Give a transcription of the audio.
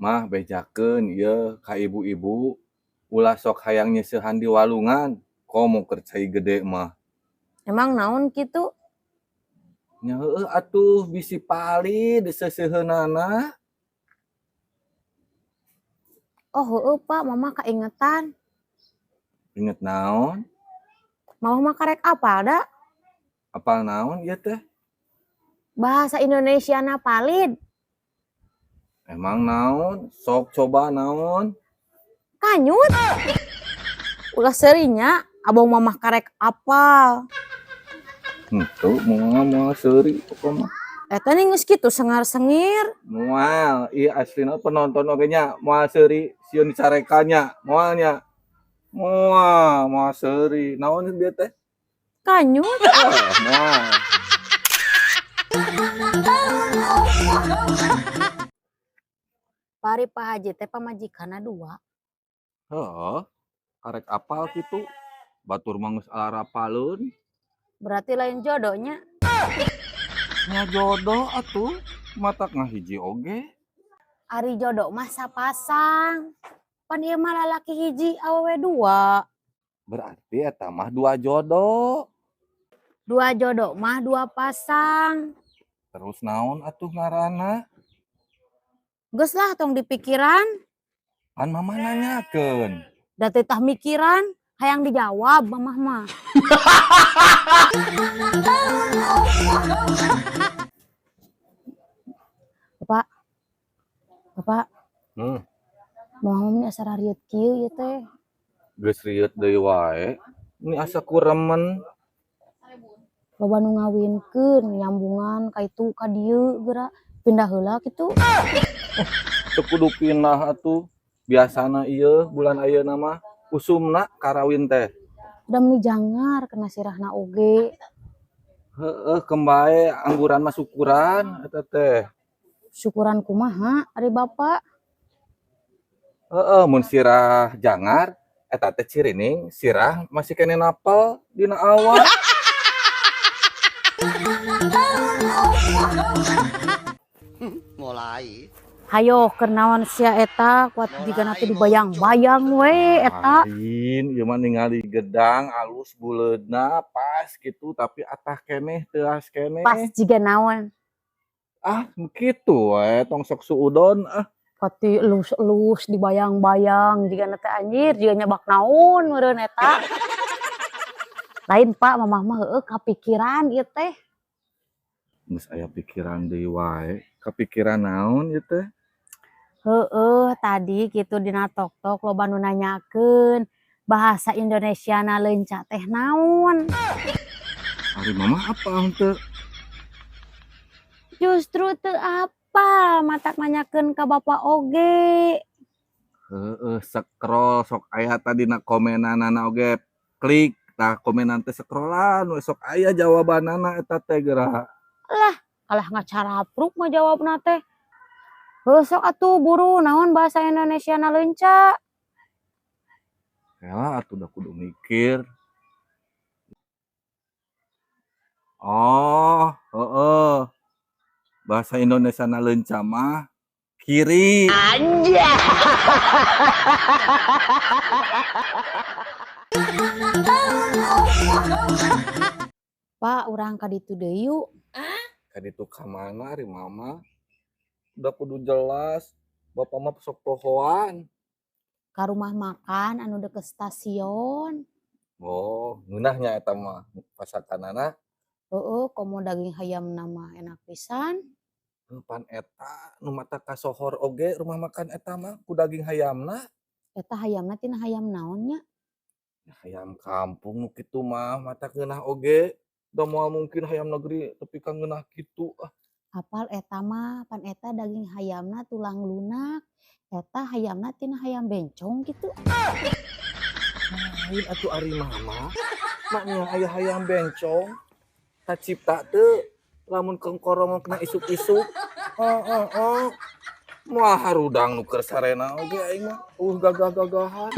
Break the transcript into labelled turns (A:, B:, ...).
A: Mah bejakeun ieu ka ibu-ibu ulah sok hayang nyeusehan di walungan komo keur cai gede mah.
B: Emang naon kitu?
A: Nya heueuh atuh bisi palid seuseuheunana.
B: Oh heueuh Pak, Mama kaingetan.
A: Inget naon?
B: Mama mah karek apal da?
A: Apal naon ieu teh?
B: Bahasa Indonesiana palid.
A: Emang naon? Sok coba naon?
B: Kanyut. Ulah seurinya, abong mamah karek apal.
A: Henteu moal moal seuri pokona mah.
B: Eta nih geus kitu sengar-sengir.
A: Moal, ieu aslina penonton oge nya moal seuri sieun dicarekan nya, moal nya. Moal, moal seuri. Naon ieu teh?
B: Kanyut.
A: Ah, moal.
B: Pari Pak Haji teh pamajikanna dua.
A: Heeh. Karek apal kitu. Batur mah geus alarapaleun.
B: Berarti lain jodohnya.
A: Nya jodoh atuh, matak ngahiji oge.
B: Ari jodoh mah sapasang. Pan ieu mah lalaki hiji awewe dua.
A: Berarti eta mah dua jodoh.
B: Dua jodoh mah dua pasang.
A: Terus naon atuh ngaranna?
B: Geus lah tong dipikiran.
A: Pan mama nanyakeun.
B: Da teu tah mikiran, hayang dijawab mamah mah. Bapak. Bapak. Moal meni asa rarieut kieu ieu teh.
A: Geus rieut deui wae. Ini asa kuremen.
B: Loba nu ngawinkeun nyambungan ka itu ka dieu geura pindah heula kitu.
A: Teu kudu pindah atuh. Biasana ieu bulan ayeuna mah usumna karawin teh.
B: Da meni jangar kena sirahna oge.
A: Heeh, kembae angguran mah syukuran eta teh.
B: Syukuran kumaha ari Bapak?
A: Heeh, mun sirah jangar eta teh cirining sirah masih keneh napel dina awak.
C: Mulai.
B: Hayo keur naon sia eta kuat jigana teh dibayang-bayang we eta.
A: Lain ieu mah ningali gedang alus buleudna pas kitu tapi atah keneh teuas keneh.
B: Pas jiga naon?
A: Ah, kitu we tong sok suudon ah.
B: Pati elus-elus dibayang-bayang jigana teh anjir jiga nyabak naon meureun eta. Lain Pak, mamah mah heueuh kapikiran ieu teh.
A: Geus aya pikiran deui wae, kapikiran naon ieu teh?
B: Heueuh, tadi kitu dina tok-tok loba nu nanyakeun bahasa Indonesiana leunca teh naon.
A: Ari mamah apal henteu?
B: Justru teu apal matak nanyakeun ka bapa oge.
A: Heueuh, scroll sok aya tadi na komenanana oge klik tah komenan teh scrollan we sok aya jawabanana eta teh geura.
B: Lah, kalah ngacarapruk mah jawabna teh. Heuh sok atuh buru naon bahasa Indonesiana leunca.
A: Ya atuh da kudu mikir. Oh, heeh. Bahasa Indonesiana leunca mah kiri.
C: Anjay.
B: Pak, urang ka ditu deui yuk.
A: Ka ditu ka mana ari mama? Udah kudu jelas, bapak mah sok pohoan.
B: Ka rumah makan anu deket stasiun.
A: Oh, ngeunahnya eta mah masakanana.
B: Heeh, komo daging hayamna mah enak pisan.
A: Pan eta nu mata kasohor oge rumah makan eta mah ku daging hayamna.
B: Eta hayamna tina hayam naon nya?
A: Hayam kampung nu kitu mah mata ngeunah oge. Da moal mungkin hayam negeri tepi ka ngeunah kitu ah.
B: Apal eta mah pan eta daging hayamna tulang lunak. Eta hayamna tina hayam bencong kitu.
A: Lain atuh ari mama. Maknya aya hayam bencong. Kacipta teu lamun kengkorongokna isuk-isuk. Heeh, heeh. Moal harudang nu keur sarena oge aing mah. Gagah-gagahan.